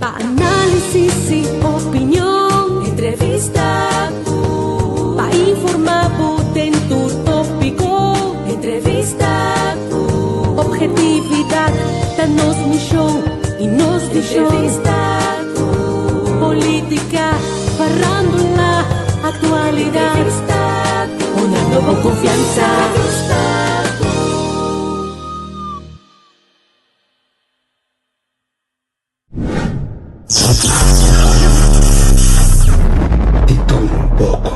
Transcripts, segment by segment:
Pa análisis i opinion. Entrevista ku. Pa informá bo den tur tópiko. Entrevista ku. Obhetividat ta nos mishon i nos vishon. Entrevista ku. Polítika, farándula, aktualidat. Entrevista ku. Honrando bo konfiansa. Entrevista ku. Di tur un poko.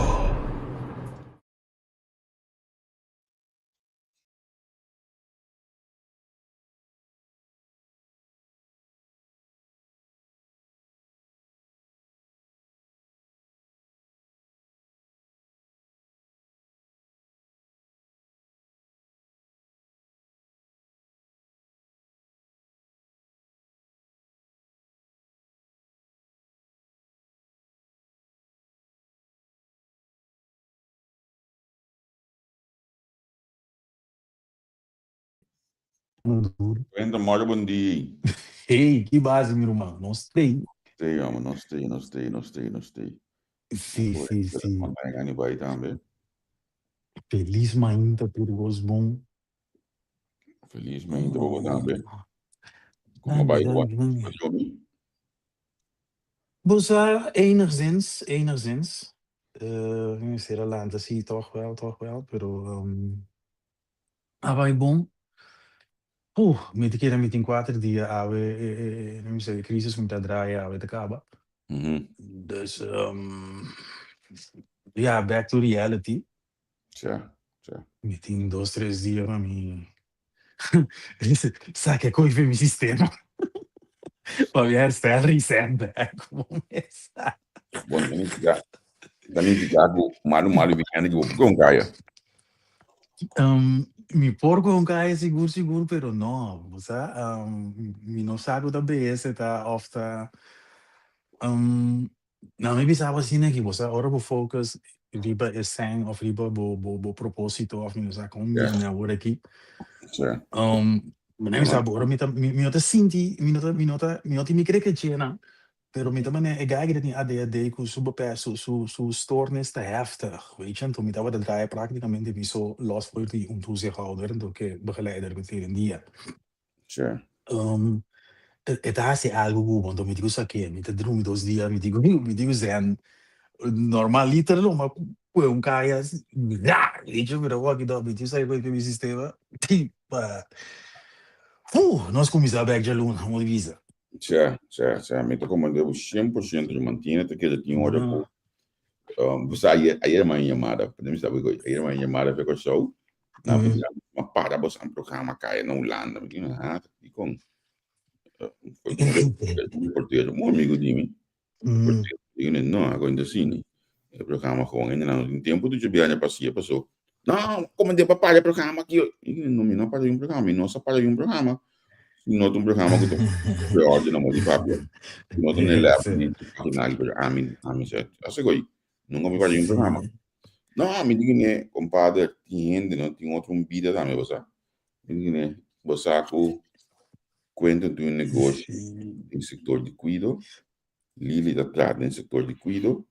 Wenda mora bon dia. Hey, ki base, mi ruman? Nos tei. Tei, amo, nos tei, nos tei, nos tei, nos tei. Sí, sí, sí. Gani bai tambe. Feliz mainta tur gos bon. Feliz mainta pa bo tambe. Como bai Danki, danki, danki. Bo sa, enigszins, enigszins. Mi mester a lanta sí, toch wel, toch wel, pero a bai bon. Mi ta kere mi tin kuater dia awe, e, mi mester e crisis ku mi ta draai awe ta kaba. Dus, ja, back to reality. Tja, tja. Mi tin dos, tres dia pa mi saka e ko'i for mi sistema. Pa mi herstel, reset back bo mes. Bon, ta nifiká, ta nifiká ku malu malu biniendo ku bo por kon kaya. Mi por kon kaya sigur sigur, pero no, bo sa, mi no sa ku ta BS ta òf ta. No, mi bisa bo asina aki, bo sa ora bo focus riba e sèn òf riba bo bo bo propósito òf mi no sa kon bini awor aki. Mi bisa bo ora mi ta mi no ta sinti mi no ta mi no ta mi no tin mi krekechenan, pero mi ta manera e guy ki ta tin ADHD ku su beperk su su su stoornis ta heftig, weet je. Anto mi tabata draai práktikamente mi so los for di un toezichthouder, anto ke begeleider ku tin den dia. E ta hasi algu ku bo, anto mi tin ku sak'é. Mi ta drumi dos dia, mi tin ku mi tin ku zen normaliter lo, ma ku un kaya dicho mi ta wòki dòp, mi tin ku sali ku mi sistema pa nos kuminsá bèk djaluna, mo di bisa. Tja, tja, tja, mi ta komprendé bo 100%, mi mantiene ta keda tin ora ku bo sa ayer, ayer mi a yamada, mi sa ayer mi a yamada for Kòrsou, Na ma para boso an programa kaya na Hulanda. Mi di, ah, dikon? Un portero, un amigo di mi. Portero, digo, no, ako ainda sini. E programa gewoon ainda no tin tempo di biaha pasia paso. No, como de pa para e programa aki. Digo, no, mi no para un programa, mi no sa para un programa. Si no ta un programa ku ta orde na mo di papia. Si no ta na e level di página aki, pero ami, ami sa, ase koi. Nunca mi para un programa. No, mi di kuné, kompadre, tin hende no tin otro un bida tambe, bo sa. Mi di kuné, bo sa ku Quentin tin un negoshi den sektor di kuido, Lili ta traha den sektor di kuido,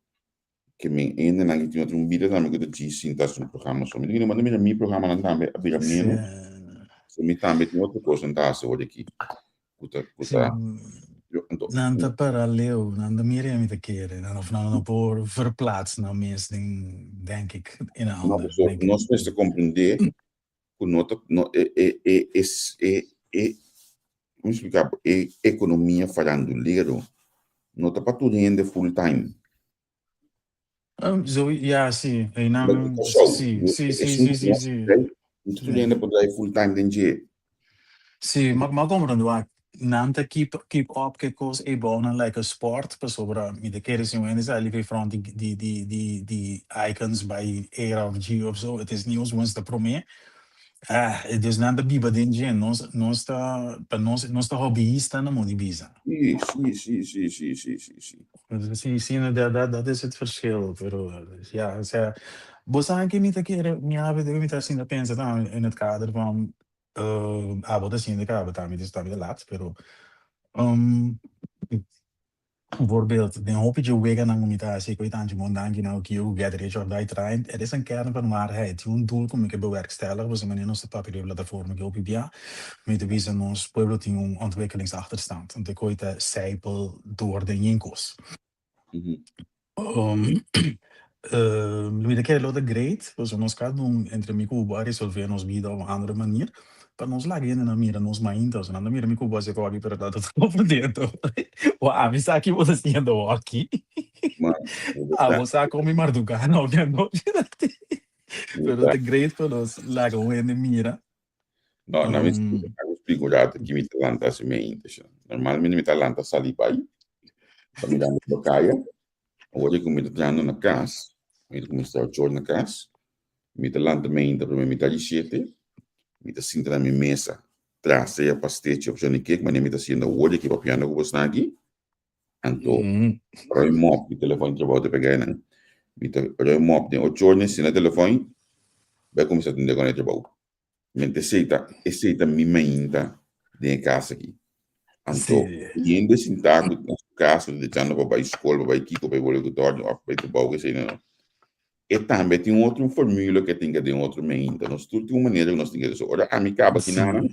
ke men hendenan ki tin otro un bida tambe ku ta djis sinta hasi un programa so. Mi di kuné, bo ta mira mi programanan tambe a bira ménos, so mi tambe tin otro kosnan ta hasi awor aki. Ku ta, ku ta, yo, anto, Nan ta paralel, nan ta mira mi ta kere, nan of nan no por verplaats nan mes den, denk ik, in een No, ander, paso denk ik. nos mester comprende ku no ta, no, e, e, e, e, e, e, kon mi splika bo, e ekonomia farandulero no ta pa tur hende full time. Zo, ja, sí, einan, Kòrsou, sí, sí, sí, esun sí, sí, sí. no ta tur hende por drai full time den dje. Sí, ma ma comprende wak, nan ta keep keep up ke kos ei bou nan like a sport pasobra mi ta kere si un hende sali for front di di di di di icons by era of G of zo, het is nieuws wens ta prome. Ah, dus nan ta biba den dje, nos nos ta pa nos nos ta hobbyista nan mo di bisa. Sí, sí, sí, sí, sí, sí, sí, sí. Sí, sí, no, dat, dat, dat is het verschil. Pero ja, o sea, bo sa ke mi ta kere, mi a mi ta haciendo pensa tambe in het kader van, abo ta haciendo kaba tambe, dus tambe ta laat, pero. Bijvoorbeeld, den hopi dje weganan ku mi ta hasi, ku e tanchi bon danki na Ukio ku Get Rich or Die Trying, er is een kern van waarheid. Tin un doel ku mi ke bewerkstellig, pasobra manera nos ta papia riba plataforma ki hopi bia, mi ta bisa nos pueblo tin un ontwikkelingsachterstand. Anto e koe ta sijpel door den yin kos. Mi ta kere lo ta great, pasobra nos kada un entre mi ku bo a resolve nos bida op un andere manier, pa nos laga hendenan mira nos mainta, pasobra nan ta mira mi ku bo a hasi hockey pero nan ta konfundiendo. Bo ami sa ki bo ta haciendo hockey. Abo sa kon mi marduga no mi anochi. Pero ta great pa nos laga un hende mira. No, na mi explico un rato ki mi ta lanta hasi mainta. Normalmente mi ta lanta sali bai, pa mi dando pa kaya. Awor ku mi ta trahando na kas, mi ta kuminsá ocho ora na kas, mi ta lanta mainta promé mitad di shete, mi ta sinta na mi mesa traha sea pastechi òf johnnycake, manera mi ta hasiendo awor aki papiando ku bosnan aki. Anto, roi mòp, mi telefòn trabou ta pega einan. Mi ta roi mòp den ocho ora, sina telefòn, bai kuminsá tende kon e trabou. Mente esei ta, esei ta mi mainta den e kas aki. Anto, hende sintá ku na su kas ku ta dechando pa bai skol, pa bai kiko, pa bai bolbe ku dòrmi òf pa bai trabou, esei no. E tambe tin un otro formula ku e tin ke den otro mainta. Nos tur tin un manera ku nos tin ke hasi. Ora ami kaba kinanan,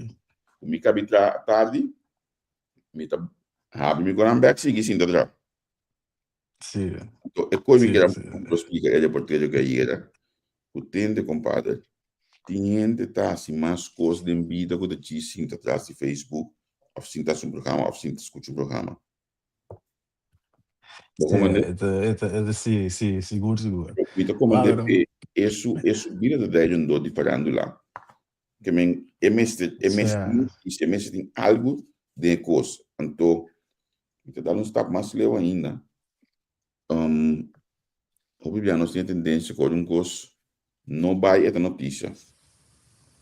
ku mi kabi traha tardi, mi ta habri mi koran bèk sigui sinta traha. Anto e kos mi keda por splika e reportero ku a yera ku tende kompadre tin hende ta hasi mas kos den bida ku ta djis sinta tras di Facebook òf sinta hasi un programa òf sinta skucha un programa. Bo komprende? Sí, sí, sigur sigur. Mi ta komprende p'e e su e su bida ta dei un dor di farándula. Ke men e mester e mester tin e mester tin algu den e kos. Anto Mi ta dal un stap mas leu ainda. Um, hopi bia nos tin e tendensia ku ora un kos no bai e ta notisia.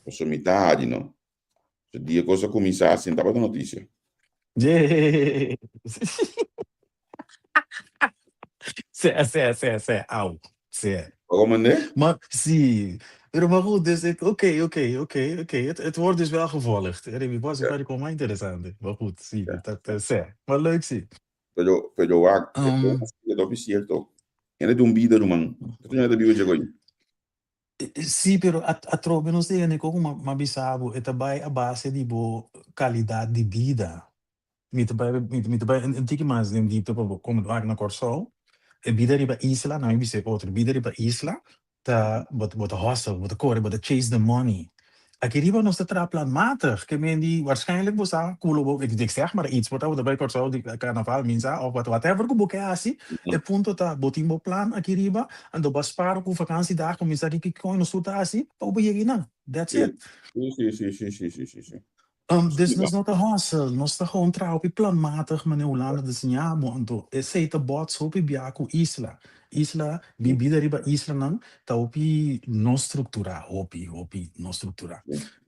Pasobra mi ta hadi no. So dia kos a kuminsá asin tabata notisia. Sí, sí, sí, sí, au, sí. Bo komprendé? Maar sí, pero maar goed, dus ik, oké, oké, oké, oké, het, het wordt dus wel gevolgd. Remy Bos, ik kom maar interesante. Maar goed, sí, dat, uh, sí. Maar leuk, sí. Pero, pero wak, um, het op is cierto. En het un bida, ruman. Dat is net biba dje Sí, pero atrobe nos diga Nico, ma, ma bisa bo, e ta bai a base di bo calidad di bida. Mi ta bai, mi, mi ta bai un tiki mas den diepte pa bo como wak na Kòrsou. E bida riba isla, nan mi bisa e otro, bida riba isla ta bo bo ta hustle, bo ta kore, bo ta chase the money. Aki riba nos ta traha planmatig, ke men di waarschijnlijk bo sa ku lo bo, ik ik zeg maar iets, bo ta bo ta bai Kòrsou di karnaval mi sa of whatever ku bo ke hasi, e punto ta bo tin bo plan aki riba, anto bo a spara ku vakantie dag ku mi sa ki kiko nos tur ta hasi pa bo yega einan. That's it. Sí, sí, sí, sí, sí, sí, sí, sí. Dus nos no ta hustle, nos ta gewoon traha hopi planmatig manera Hulanda ta siña bo. Anto esei ta bots hopi bia ku isla. Isla, bibida riba islanan ta hopi no strukturá, hopi, hopi no strukturá.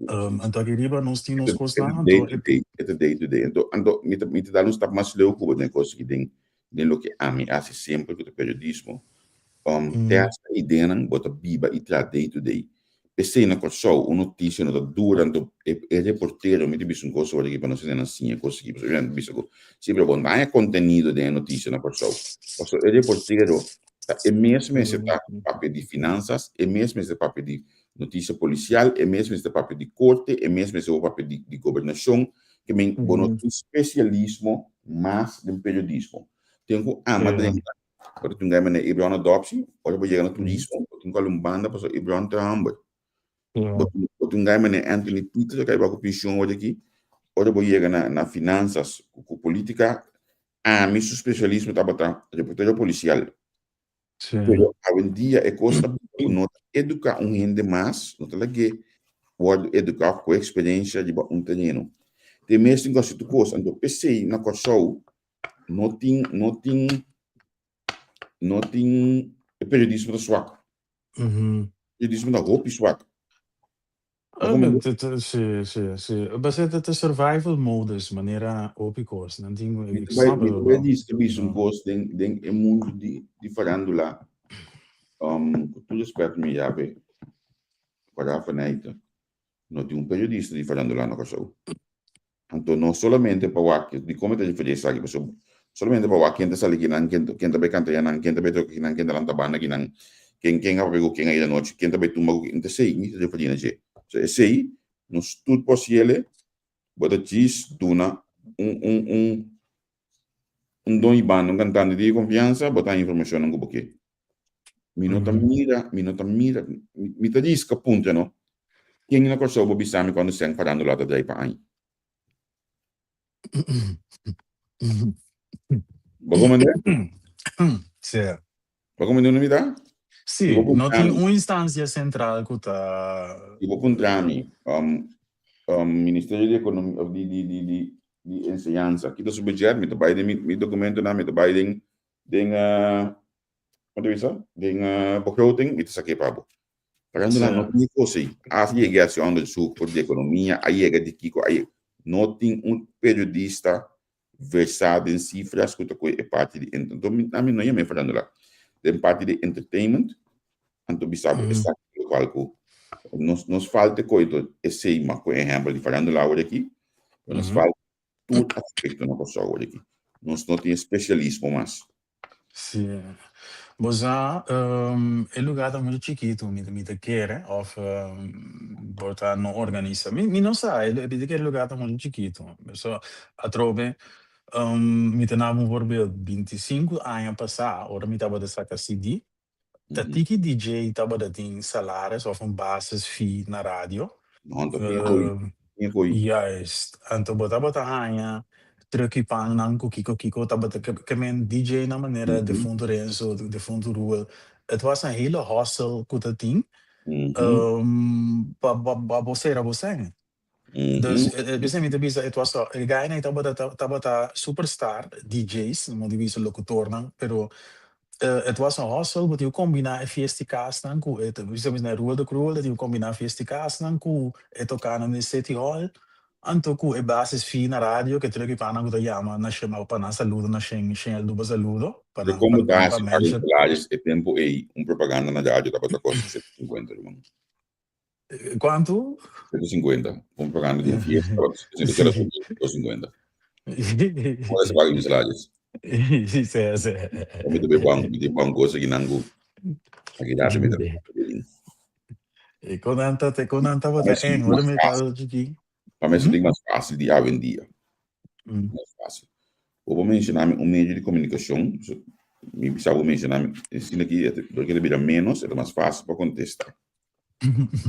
Anto aki riba nos tin nos kosnan, anto E ta day to day, e ta day to day. Anto, anto mi ta, mi ta dal un stap mas leu ku bo den kos aki den, den loke ami a hasi semper ku ta periodismo. Testa ideanan bo ta biba i traha day to day. P'esei na Kòrsou un notisia no ta dura, anto e e reportero, mi ta bisa un kos awor aki pa nos hende nan siña kos aki, pasobra mi ta bisa ku si pero bo no haña kontenido den e notisia na Kòrsou, pasobra e reportero ta e mes mester ta papia di finansas, e mes mester papia di notisia polisial, e mes mester papia di korte, e mes mester por papia di di gobernashon, ke men bo no tin spesialismo mas den periodismo. Tin ku ama drenta Ora tin gai manera Ibron adoptie, ora bo yega na turismo, bo tin ku alun banda pasobra Ibron ta hamber. Bo tin bo tin gai manera Anthony Peters a kai bako pensioen awor aki, ora bo yega na na finansas ku ku politica, ami su spesialismo tabata reportero polisial. Pero awendia e kos ta bira ku no ta eduka un hende mas, no ta lag'é wòrdu eduká òf ku eksperensia riba un tereno. Te mes tin ku hasi tur kos, anto p'esei na Kòrsou no tin, no tin, no tin, e periodismo ta swak. Periodismo ta hopi swak. Sí, sí, sí. Base ta ta survival modus, manera hopi kos. Nan tin, Mi ik ta bai, snap mi het ta bai wel. dista bisa un kos den, den e mundu di, di farándula. Um, ku tur respèt mi yabe, pa Rafa Neite, no tin un periodista di farándula na Kòrsou. Anto no solamente pa wak, dikon mi ta referí esaki? Pasobra Solamente pa wak ken ta sali kinan, ken ken ta bai kanta yanan, ken ta bai toka kinan, ken ta lanta banda kinan, ken ken a papia ku ken ayer anochi, ken ta bai tumba ku ken. Ta esei mi ta referí na dje. So esei nos tur por hasiele, bo ta djis duna un un un un don i banda, un kantante di konfiansa, bo ta haña informashonnan ku bo ke. Mi no ta mira, mi no ta mira, mi ta riska puntra no, ken na Kòrsou bo bisa mi kuantu sèn farándula ta drai pa aña? Bo komprende? Sí. Bo komprende unda mi ta? Sí, no tin un instancia central ku ta. Si bo puntra mi, Ministerio di Ekonomia of di di di di di Enseñansa, kita su budget, mi ta bai den mi mi dokumentonan, mi ta bai den den Kon ta bisa? Den begroting mi ta sak'é pa bo. Parando nan no tin e kos ei. As yega hasi onderzoek for di ekonomia, a yega di kiko, a yega. No tin un periodista versá den sifras ku ta kohe e parti di anto mi ami no yam'é farándula. Den parti di entertainment anto bisa bo esaki lokual ku nos nos falta kohe esei mas ku ehèmpel di farándula awor aki, pero nos falta tur aspekto na Kòrsou awor aki. Nos no tin e spesialismo mas. Sí. Bo sa, e lugar ta mucho chikitu, mi mi ta kere, of por ta no organisa. Mi mi no sa, e mi ta kere e lugar ta mucho chikitu. So, atrobe, mi ta na un voorbeeld, 25 aña pasá, ora mi tabata saka CD, Ta tiki DJ tabata tin salaris of un basis fee na radio. No, anto tin e ko'i. Tin e ko'i. Juist. Anto bo tabata haña truck pannan ku kiko kiko tabata ke men DJ na manera Defunto Renzo, Defunto Ruel. Het was een hele hustle ku ta tin pa pa bo sera bo sèn. Dus esei mi ta bisa het was e gainan tabata tabata superstar DJ's, mi di bisa locutornan, pero het was een hustle bo tin ku combina e fiesta di casnan ku e bisa na Rua de Cruel tin ku combina fiesta di casnan ku e tocanan den City Hall, anto ku e basis fi na radio ku e truck di panan ku ta yama na shen pa nan saludo na shen shen el duba saludo pa Pero nan como ta pa hasi paga mention. salaris e tempo ei un propaganda na radio tabata kosta 750 ruman. Kuantu? 150. Un propaganda di un fiesta tabata 150. Ora se paga mi salaris. Sí, sí. Mi ta bay banco, mi tin banco esaki nan ku aki rato mi ta E kon nan ta, kon nan tabata eng, ora mi tabata chikí. Pa mi esaki mas fácil di awendia. Mas fácil. Bo por menshoná mi un medio di komunikashon, mi bisa bo menshoná mi, asina ki dor ke ta bira ménos e ta mas fácil pa kontestá.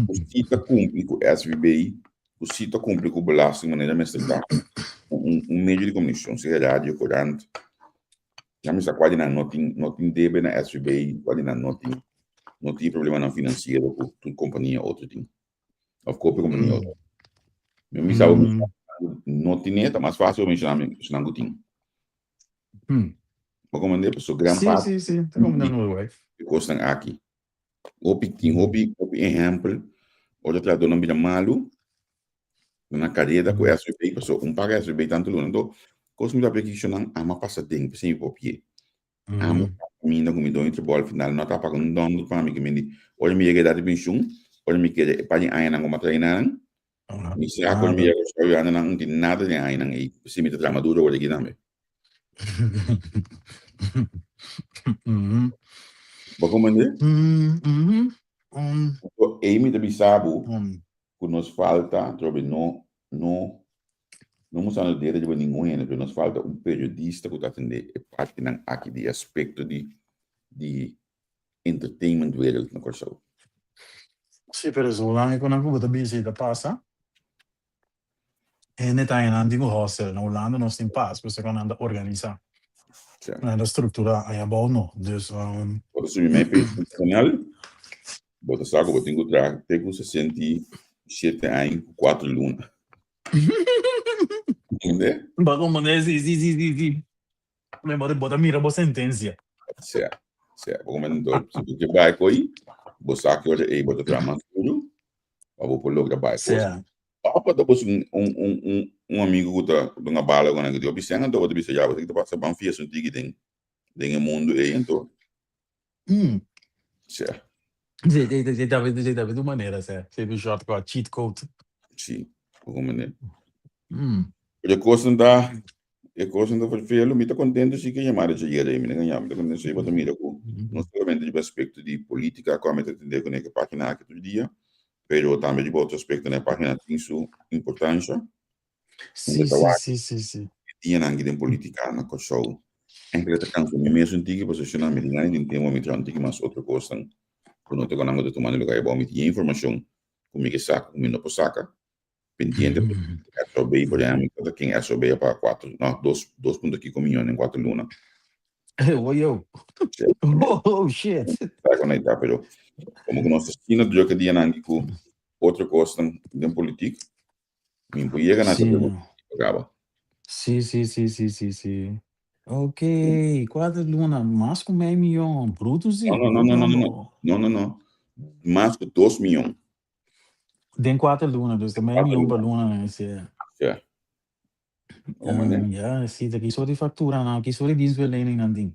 Ku si ta kumpli ku SVB, ku si ta kumpli ku belasting manera mester ta, un un medio di komunikashon, sea radio, korant, ya mi sa kua di nan no tin no tin debe na SVB, kua di nan no tin no tin problemanan finansiero ku tur kompania otro tin. Of kopi kompania otro. Mi mi sa bo no tine, ta mas fácil bo menshoná mi esnan ku tin. Bo komprendé? Pasobra gran Sí, parti sí, sí, ta komprendé muy wei. di kosnan aki. Hopi tin hopi hopi ehèmpel ora trahadónan bira malu na kareda ku SVB pasobra un paga SVB tantu luna anto kos mi papia kishonan ama pasa den p'esei mi papia amo kaminda ku mi doño trabou al final no ta paga un dònder pa mi ke mi di ora mi yega edat di penshun ora mi keda e par di añanan ku mi a traha einan mi sa ku ora mi yega Kòrsou nan no tin nada den e añanan ei p'esei mi ta traha maduro awor aki tambe. Bo comprende? Anto ei mi ta bisa bo ku nos falta, atrobe no no no mostrando dedo riba ningun hende, pero nos falta un periodista ku ta atende e partinan aki di aspekto di di entertainment wereld na Kòrsou. Sí, pero zolang ku nan ku bo ta bisa i ta pasa. Hende ta haña nan tin ku hostel. Na Hulanda nos tin pas, pasobra ku nan ta organisá. Sí. Nan ta strukturá, aña abou no. Dus, Bo ta subi mei pensioen nacional, bo ta sa ku bo tin ku traha te ku 67 aña ku kuater luna. Entende? Bo komprendé? Sí, sí, sí, sí, sí. Bo bo ta mira bo sentensia. Sí, sí. Bo komprendé? Enton, si bo ke bai ko'i, bo sa ki ora ei bo ta traha mas duru pa bo por logra bai Sí. kos. Papa ta bos un un un un un amigo ku ta ku ta un bala ku nan ku di hopi sèn anto bo ta bisa ya bo sa ki ta pasa ban fiesta un tiki den den e mundu ei anto. Sí. Sí, sí, sí, ta sí, ta tu manera, sí. Sí, un shortcut, cheat code. Sí, bo komprendé. Pero e kosnan ta. E kosnan ta ferfelu. Mi ta kontentu si ku e yamada dje yera ei. Mi ta mi ta kontentu si bo ta mira ku no solamente riba aspekto di politika ku ami ta atendé kuné ku e página aki tur dia, pero tambe riba otro aspektonan e página tin su importansha. Sí, ta sí, wak sí, sí, sí. e dianan aki den politika na Kòrsou. Enkele ta kansa mi mes un tiki pasobra shona mi tin gana di tin tempu mi traha un tiki mas otro kosnan ku no ta ku nan ku ta tumando lugá ei bou. Mi tin e informashon ku mi ke saka ku mi no por saka. Pendiente SOB, por ejemplo, mi ta ken SOB a paga cuatro, no, dos, dos punto kiko miyon en cuatro luna. Oh, yo. Sí. Oh, shit. Está conectado, pero como que nos asina druk dia nan ku otro cosnan den politiek, mi por llega na Sí. acaba. Sí, sí, sí, sí, sí, sí. Ok, cuatro luna, mas ku mei miyon, bruto sí. No, no, no, no, no, no, no, no, no. Mas ku 2 miyon. Den 4 luna, dus ta mei miyon pa luna, ne, sí. Ja. Oh, man, Ja, sí, ta ki soort di factura nou, ki soort di dienstverlening nan ding.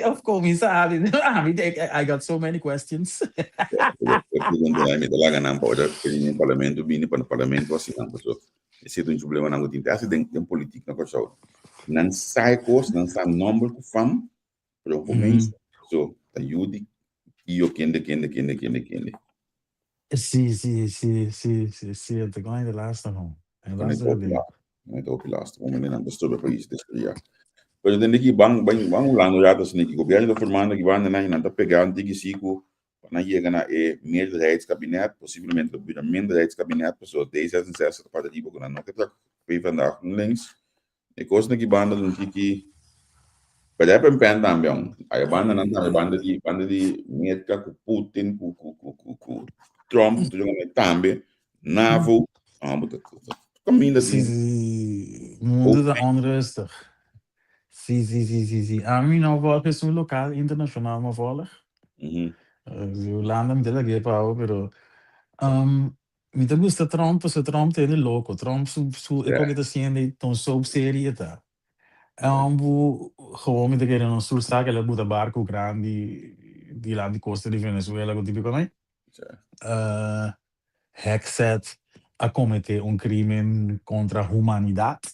Of course, sabi. I got so many questions. Mi ta laga nan pa ora den parlamento bini pa parlamento asina nan paso esei ta un problema nan ku tin te hasi den den politik na Kòrsou. Nan sa e kos, nan sa nòmber ku fam, pero un mens so ta yu di kio kende kende kende kende kende. Sí, het kan de laatste nog. De laatste ding. Net hopi laatste momento nan ta strobe pais destruya. Pero den ki ban ban ban Hulanda ya ta sniki gobierno ta formando ki banda nan nan ta pega un tiki siku pa nan yega na e meerderheidskabinet, posiblemente ta bira minderheidskabinet pasobra D66 ta parti riba ku nan no ke trek PvdA GroenLinks. E kos na ki banda un tiki pero e pen tambe aun. Ay banda nan tambe banda di Merka ku Putin ku ku ku ku ku Trump tur nan tambe NAVO ah bo ta kaminda Sí, tin sí, mundo ta onrustig. Sí. Ami no volg is un lokaal internacional no volg. Hulanda mi ta lag'é pa awo, pero mi ta gusta Trump pasobra Trump ta hende loko. Trump su e koke ta siendo ta un soap serie ta. Bu gewoon mi ta kere nos tur sa ku el a buta barku grandi dilanti kosta di Venezuela ku tipo kos. Hegseth a kometé un krimen kontra humanidat.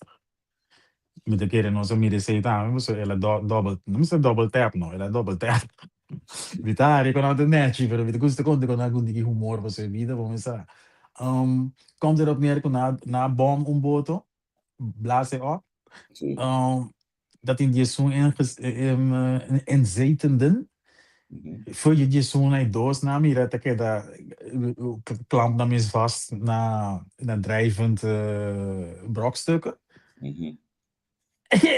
Mi ta kere nos a mira esei tambe pasobra el a double, no mester double tap no, el a double tap. Mi ta hari ku nan ta nechi pero mi ta gusta konta ku nan algun tiki humor pasobra e bida bo mester sa. Komt erop neer ku nan a bom un boto, blaas e op. Dat tin 11 inzittenden. Voor je 11 en 2 na mira ta keda klamp nan mes vast na drijvend brokstukken.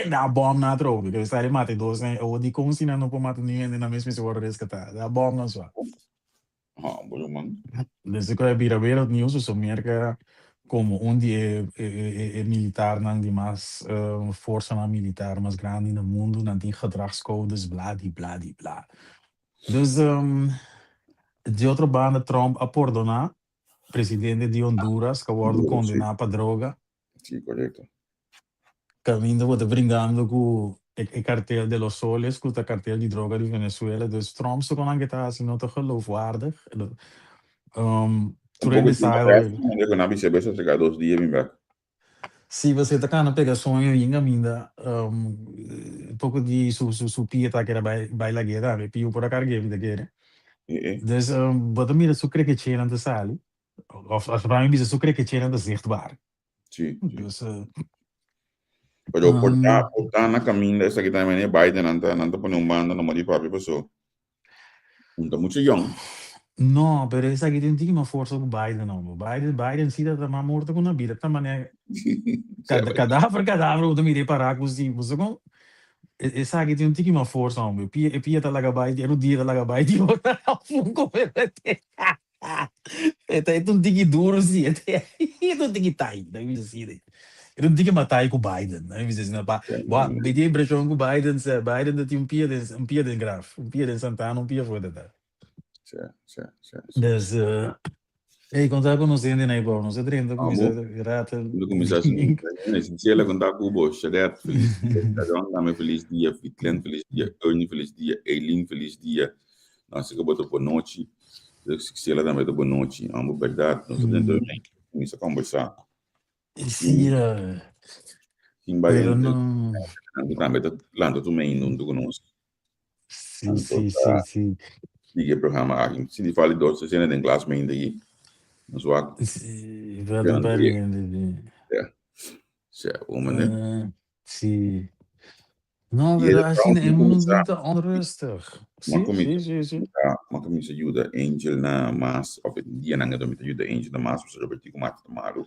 Da bom na atrobe. Kaya sa mata e dos na o di kon si nan no por mata ni hende nan mes mester wòrdu reskatá. Da bom nan swa. Ah, bueno man. Desde ku a bira wereldnieuws, so Merka komo un di e militarnan di mas forsanan militar mas grandi na mundu, nan tin gedragscodes, bla di bla di bla. Dus di otro banda Trump a pordoná presidente di Honduras ku a wòrdu kondená pa droga. Sí, korekto. Kaminda bo ta bringando ku e cartel de los soles, ku ta cartel di droga di Venezuela. Dus Trump su konan ke ta hasi no ta geloofwaardig. Un Tur poco hende di sa ku nan bisa bes a 2 dia bin bek. Si bo ta kana pega soño yinga minda poko di su pia ta keda bai lag'é tambe. Pio por a karg'é mi ta kere. Dus bo ta mira su krekechenan ta sali. Of as mi bisa su krekechenan ta zichtbaar. Dus Pero por ta na caminda esaki tambe ne Biden nan ta pone un banda no di papia paso. Un ta mucho jong. No, pero esaki tin tiki mas forsa ku Biden no. Biden si ta mas morto ku na bida. Ta manera kadaver kadaver bo ta mira e pará ku si. Bo sa kon esaki tin un tiki mas forsa hombre. Pia e pia ta laga bai, e rudia ta laga bai di ora un E ta un tiki duro si. E ta un tiki tai. Ta bisa si. E ta un tiki mas tai ku Biden. Ta bisa si. Pa, bo, mi tin impreshon ku Biden sa Biden ta tin un pia den graf, un pia den santana, un pia fuera ta. Dus hey, konta ku nos hende na igual. Nos a drenta kuminsá rata. Cuando kuminsá Esencial konta ku bo, Shadet, feliz dia, Sharon tambe feliz dia, Vitlen feliz dia, Ernie feliz dia, Eileen feliz dia. No, así que bo ta bonochi. Sela tambe ta bonochi. Amo berdat, nos a drenta kuminsá kombersá. Sí. Tin bai Pero entre no. nan ku tambe ta lanta tur mei huntu ku nos. Sí, Anto sí, ta sí, sí. sigui e programa aki. Si di fali dos tres hende den klas mei aki, nos wak Sí, falta un par di hende, sí. Ja. Sea, un manera. Sí. No, Y pero e asina e vrouw mundo kuminsá ta onrustig. Ma Sí, kuminsá sí, sí, sí. ma kuminsá yuda Angel na mas of e dianan ku mi ta yuda Angel na mas pasobra Robertico mati ta malu.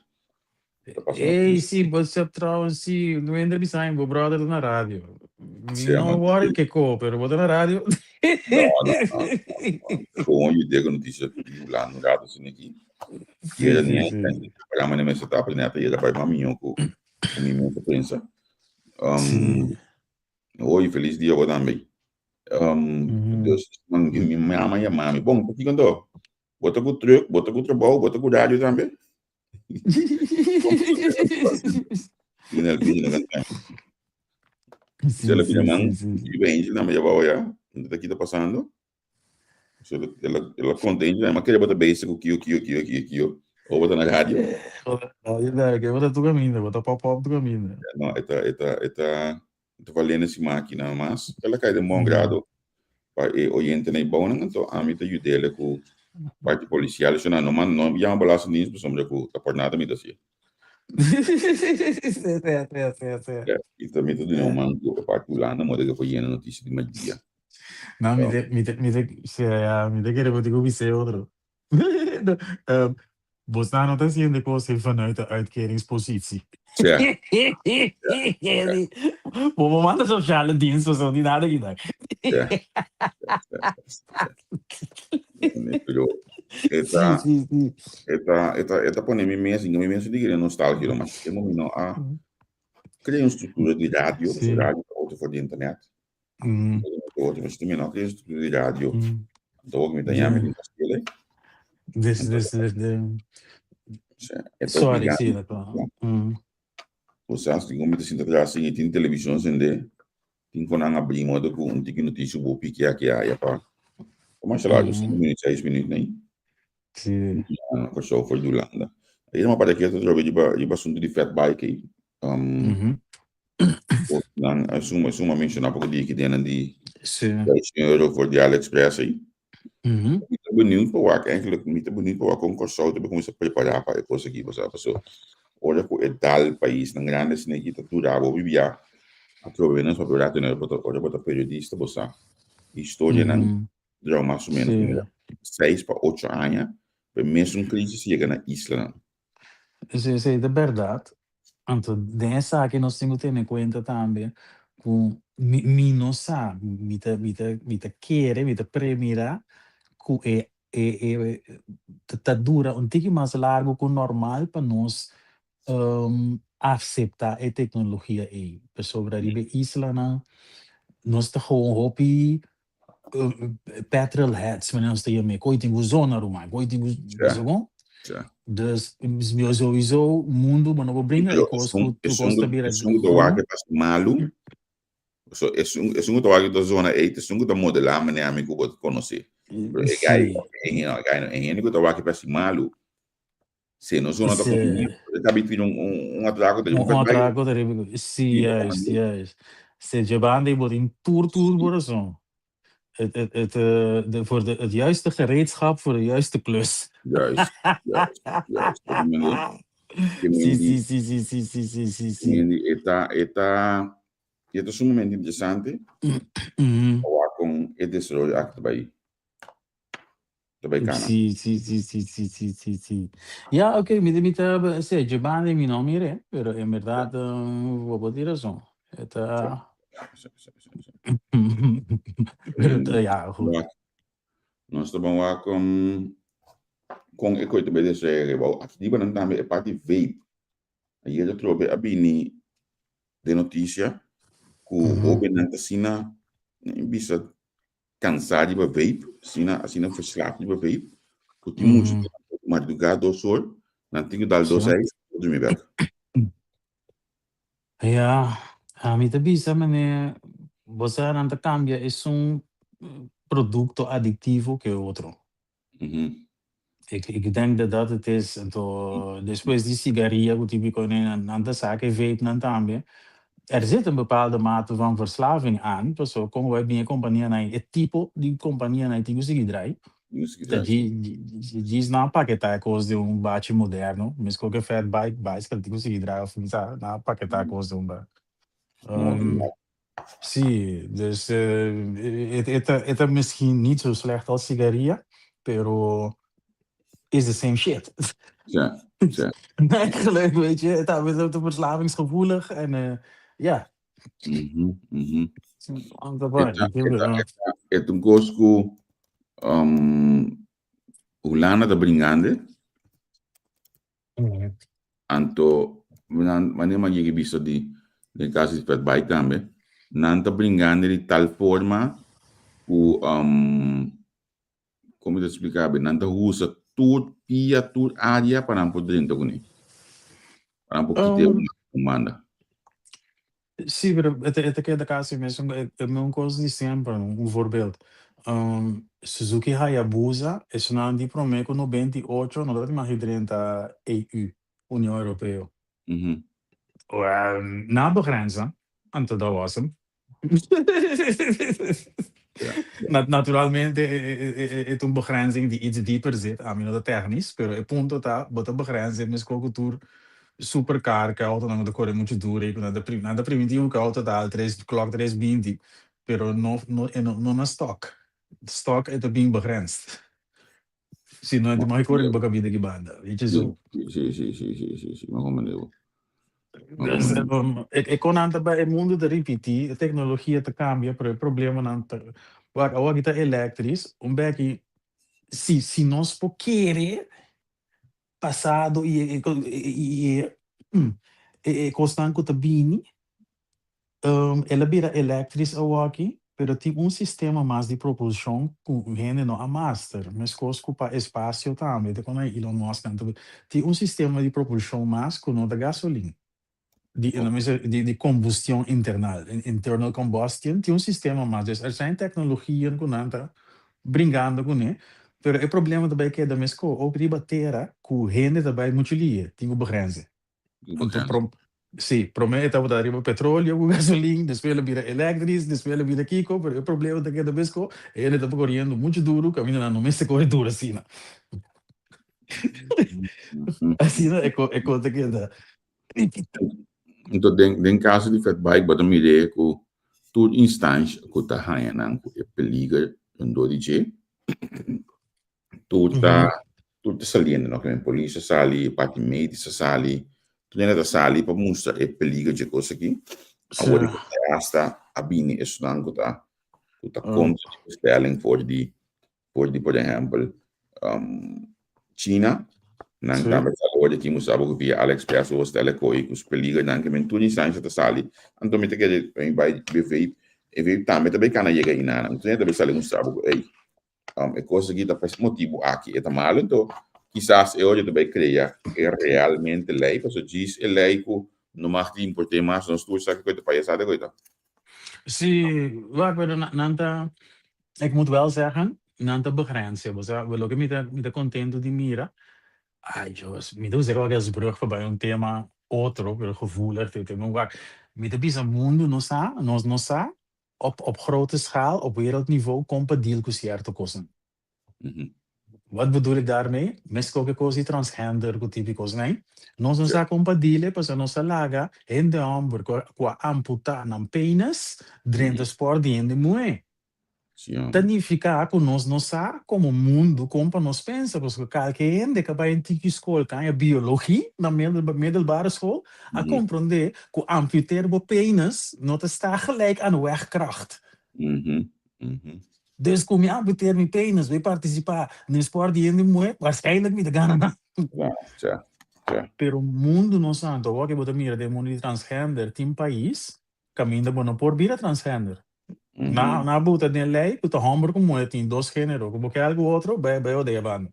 Ta pasa Ey, noticia. sí, bo sa trouwens, sí, no hende bisa bo brother ta na radio. Mi Sí, no ma worry kiko, pero bo ta na radio. No, no, no, no. Gewoon yud'é ku noticia di Hulanda un rato asina aki. Sí, Yera sí, ni sí. programa ni mester ta, pero neta yera bai mas mihó ku ku mi mes a pensa. Um, Sí. Oi, feliz dia bo tambe. Um, Mhm. Dus, man, mi mama yama mi. Bon, pakiko anto? Bo ta ku truck, bo ta ku trabou, bo ta ku radio tambe? Lionel Bini no kanta. Sí, Se la sí, bina man, sí, sí. riba Angel tambe ya bou ya. Unda ta kita pasando? So, el a, el a konta Angel, ma kere bo ta bezig ku kio, kio, kio, kio, kio. O bo ta na radio. Radio da, ke bo ta tu kaminda, bo ta pop pop tu kaminda. No, e ta, e ta, e ta, e ta valendo si makina mas. El a kai den bon grado pa e oyentenan i bounan, anto ami ta yud'el ku parti polisial. So nan no man, no yama belastingdienst pasobra ku ta por nada mi ta hasié. Sí, sí, sí, sí, sí. Ja, i ta mi ta duna un man ku e parti Hulanda moda ke por yena notisia di magia. No, mi te, mi te, mi te, sí, ja, mi te kere bo tin ku bis'é otro. Um, bosnan no ta haciendo cos vanuit de uitkeringspositie. Ja. Bo bo manda sociale dienst of zo, di nada kita. Ja. Pero e ta, Sí, sí, sí. e ta, e ta, e ta pone mi mes, mi mes di nostalgia, mas e momento a crea un structura di radio, Sí. radio ta otro for di internet. Otro mas mi no crea un structura di radio. Anto ook mi ta yama di kastele. Dus, dus, dus, de... E ta Sorry, obligando. sí, dat wel. O sea, si mi ta sinta atrás sin tin televisión sende, tin con nan abri modo ku un tiki noticia bo piki aki aya pa. Como a largo, 5 minutos, 6 minutos, nee. Sí. Na Kòrsou for di Hulanda. Ei ma para ketu trobe riba riba asuntu di fat bike ei. Um, Nan a suma suma menshoná poko di ki di Sí. 10 euro for di AliExpress ei. Mi ta benieuwd pa wak eigenlijk, mi ta benieuwd pa wak kon Kòrsou ta kuminsá prepará pa e kos aki, pasobra paso ora ku e dal paisnan grandi asina aki ta dura bo bibia atrobe nos papia rato ora bo ta ora bo ta periodista bo sa historianan dura mas o menos Sí. 6 pa 8 aña pa e mesun crisis yega na islanan. Sí, sí, ta bèrdat. Anto, den esaki nos tin ku tene kuenta tambe ku mi, mi no sa, mi ta, mi ta, mi ta kere, mi ta premirá ku e, e, e, ta, ta dura un tiki mas largu ku normal pa nos aseptá e teknologia ei. Pasobra riba e islanan nos ta gewoon hopi petrolheads, wanneer nos ta yam'é. Koi tin ku zona ruman, koi tin ku Ja. bon? Ja. Dus mi sowieso mundu, maar no bo bringa e kos ku tur kos ta bira Esun ku ta wak e pas malu. So esun esun ku ta wak e zona ei, esun ku ta modelá manera ami ku bo konosé. Pero e gai, e no, e gai no, e hende ku ta wak e pas malu. Si no zona ta Sí. e ta tira un un un atraco ta Un atraco ta riba. Sí, juist, juist. Se djebanda i bo tin tur tur bo rason. Het, het, het, de, voor de, het juiste gereedschap voor de juiste klus. Juist, juist, juist. Sí, sí, sí, sí, sí, sí, sí, sí, sí. E ta, e ta, e ta sumamente interesante wak kon e desaroyo aki ta bai ta bai kana. Sí, sí, sí, sí, sí, sí, sí, sí. Ja, oké, mi mi ta sí, djebanda mi no mir'é, pero en bèrdat bo bo tin rason. E ta Sí, sí, sí, sí. Pero ta, ja, goed. Wak, nos ta ban wak kon kon e koi ta bai desaroyá riba. Aki riba nan tambe e parti vape. Ayer atrobe a bini den notisia ku hóbennan ta asina bisa kansá riba vape, asina asina verslaafd riba vape, ku tin muchu mardugá 2 or, nan tin ku dal dos ijs pa drumi bèk. Ja, ami ta bisa meneer, bo sa nan ta kambia esun produkto adiktivo ke otro. Ik, ik denk dat dat het is. Anto, despues di sigaria ku típiko nan nan ta saka e vape nan tambe. Er zit een bepaalde mate van verslaving aan, paso kon bo bin e kompanianan, e tipo di kompanianan tin ku sigui drai. Ta djis nan a paketá e kos den un bachi moderno, meskos ku e fat bike, bicycle tin ku sigui drai òf sa, nan a paketá e kos den un ba. Sí, dus e ta e ta misschien niet zo slecht als sigaria, pero is the same shit. Ja, ja. Eigenlijk, weet je, het ta verslavingsgevoelig en ja. E ta un kos ku Hulanda ta bringande. Anto, nan, wanneer man yega bisa di, den caso di fatbike tambe, nan ta bringando di tal forma ku, um, kon mi ta splika be, nan ta usa tur pia, tur área pa nan por drenta kuné. Pa nan por kita e un banda. Sí, pero e ta e ta keda casi mesun e e mesun cos di semper, un voorbeeld. Suzuki Hayabusa, esunnan di prome cu 98 no tabata mag drenta EU, Union Europeo. Nan a begrensa, anto dat was hem. Naturalmente e ta un begrenzing di iets dieper zit, ami no ta technisch, pero e punto ta bo ta begrensa e mesco cu tur supercar cu e autonan cu ta core mucho duro y cu nan ta nan ta primitivo cu e auto ta al tres klok tres binti, pero no no e no na stock, stock e ta bin begrensd. Si no e ta mag core riba cabida ki banda, weet je zo. Si si si si si si, mi a comprende bo. Dus e konan ta bai e mundu ta ripití, e teknologia ta kambia, pero e problemanan ta wak awor aki ta elektris, un beki si si nos por kere pasado i e e kosnan ku ta bini El a bira elektris awoki, pero tin un sistema mas di propulshon ku hende no a master, meskos ku pa espasio tambe, te kon Elon Musk nan ta tin un sistema di propulshon mas ku no ta gasolin, di di kombustion internal, internal combustion, tin un sistema mas, dus er zijn teknologieën ku nan ta bringando kuné, pero e problema ta bai keda meskos, ook riba tera ku hende ta bai muchu lihe, tin ku begrense. Anto prom sí, promé e tabata riba petróleo ku gasolin, despues el a bira eléktris, despues el a bira kiko, pero e problema ta keda mesko, e hende ta koriendo muchu duru kaminda nan no mester kore duru asina. Asina e ko e kos ta keda. Anto den den kaso di fatbike bo ta mir'é ku tur instansha ku ta haña nan ku e peliger rondó di dje. Tur ta tur ta saliendo no kimen polis a sali parti medisch a sali tur hende ta sali pa mustra e peliger dje kos aki awor di hasta a bini esnan ku ta ku ta kontra di bestelling for di for di por ehempel China nan tambe ta sali awor di aki mustra bo ku via AliExpress bo stelle koi ku su peligernan kimen tur instansha ta sali anto mi ta kere mi bai e vape e vape tambe ta bai kana yega inana tur hende ta bai sali mustra bo ku ey E kos aki ta pa es motibu aki e ta malu, anto kisas e ora ta bai krea e realmente lei, pasobra djis e lei ku no mag di import'é mas, nos tur sa kiko ta payasada ku e ta. Sí, wak, pero nan ta, ik moet wel zeggen, nan ta begrense, bo sa, loke mi ta, mi ta contento di mira, ay Dios, mi ta usa wak es brug pa bai un tema otro, pero gevoelig, te, te, wak, mi ta bisa mundu no sa, nos no sa, Op op grote schaal, op wereldniveau, kon pa deal ku sierto kosnan. Wat bedoel ik daarmee? Mesko ku e kos di transgender ku tipo di kosnan, nos no sa kon pa deal e pasobra nos a laga hende hòmber ku ku a amputá nan penis drenta spòrt di hende muhé. Ta nifiká ku nos no sa komo mundu kon pa nos pensa pasobra kalke hende ku a bai un tiki skol ku a haña biologi na middelbare school a komprondé ku amputeer bo penis no ta sta gelijk aan wegkracht. Dus ku mi amputeer mi penis bai partisipá den spòrt di hende muhé, waarschijnlijk mi ta gana nan. Pero mundu no sa, anto awor ke bo ta mira den mundu di transgender tin pais kaminda bo no por bira transgender. Nan a buta den lei ku ta hòmber ku muhé tin dos género, ku bo ke algu otro bai bai odea banda.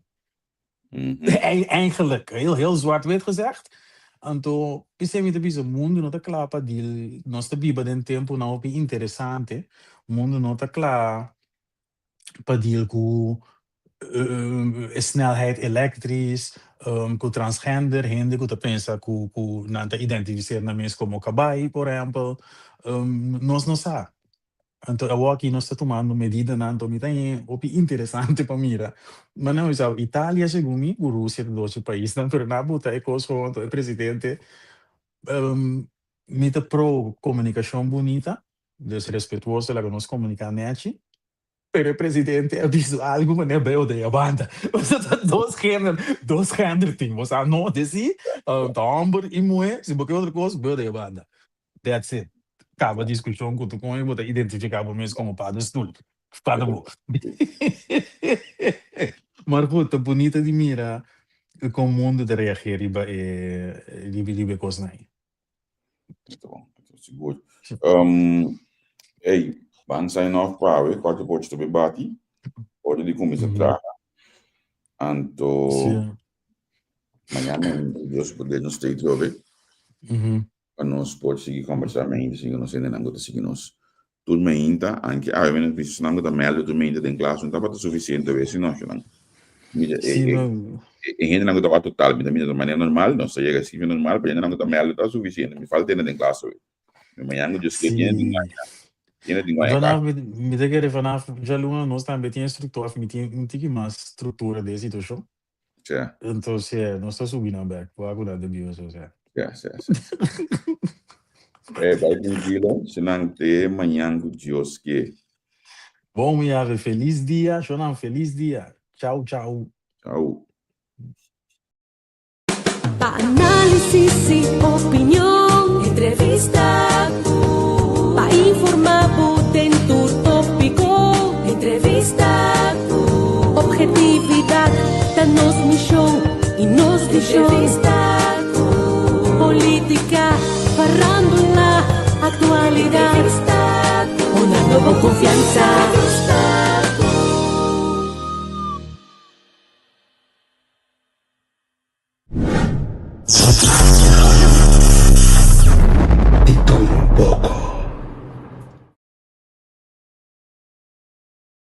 Eigenlijk, heel heel zwart-wit gezegd. Anto, p'esei mi ta bisa, mundu no ta kla pa deal, nos ta biba den tempunan hopi interesante, mundu no ta kla pa deal ku. Snelheid elektrisch, ku transgender, hende ku ta pensa ku ku nan ta identifiseer nan mes komo kabai, por ehèmpel. Nos no sa. Anto awor aki nos ta tumando medidanan, anto mi ta haña hopi interesante pa mira. Ma nan bisa Italia segun mi ku Rusia ta dos paisnan, pero nan a buta e kos gewoon, anto e presidente mi ta pro komunikashon bunita, dus respetuoso laga nos komuniká nèchi. Pero e presidente a bisa algu manera bay odea banda. Pasobra ta dos gender, dos gender tin. Bo sa no deci, ta homber y muhe, si bo ke otro cos, bay odea banda. That's it. Caba discusion cu tu con y bo ta identifica bo mes como paddenstoel. Para bo. Maar goed, ta bunita di mira con mundo ta reageer riba e riba e cosnan ey. Esta bon, esta sigur. Ey, ban sign off pa awe, kualke bochi ta bay bati. Ora di kuminsá traha. Anto, mañana Dios poder nos stay trobe. Pa nos por sigui kombersá mainta, sigui nos hendenan ku ta sigui nos tur mainta. Anke awe mi nos bisa esnan ku ta mèldu tur mainta den klas no tabata sufisiente awe si no, shonnan. Mira, e, Sí, e, no. e hendenan ku tabata total, mi ta mira di manera normal, nos ta yega sifra normal, pero hendenan ku ta mèldu ta sufisiente. Mi falta hende den klas awe. Mi mañana ku Dios ke tiene tin Sí. tiene tin guaña Vanaf, klas. mi ta kere vanaf djaluna nos tambe tin instruktor, of mi tin un tiki mas struktura den e situashon. Tja. Entonces, nos ta subi nan bek. Wak ku nan ta biba so sea. Ja, ja, ja. Eh, bai tranquilo. Senan te mañan ku Dios ke. Bon, mi ave, felis dia. Shonan, felis dia. Chau, chau. Chau. Pa análisis y opinion, entrevista ku. Pa informá bo den tur tópiko, entrevista ku. Objetividad ta nos mishon y nos vishon. Entrevista ku. Polítika, farándula, aktualidat. Entrevista ku. Honrando bo konfiansa. Entrevista ku.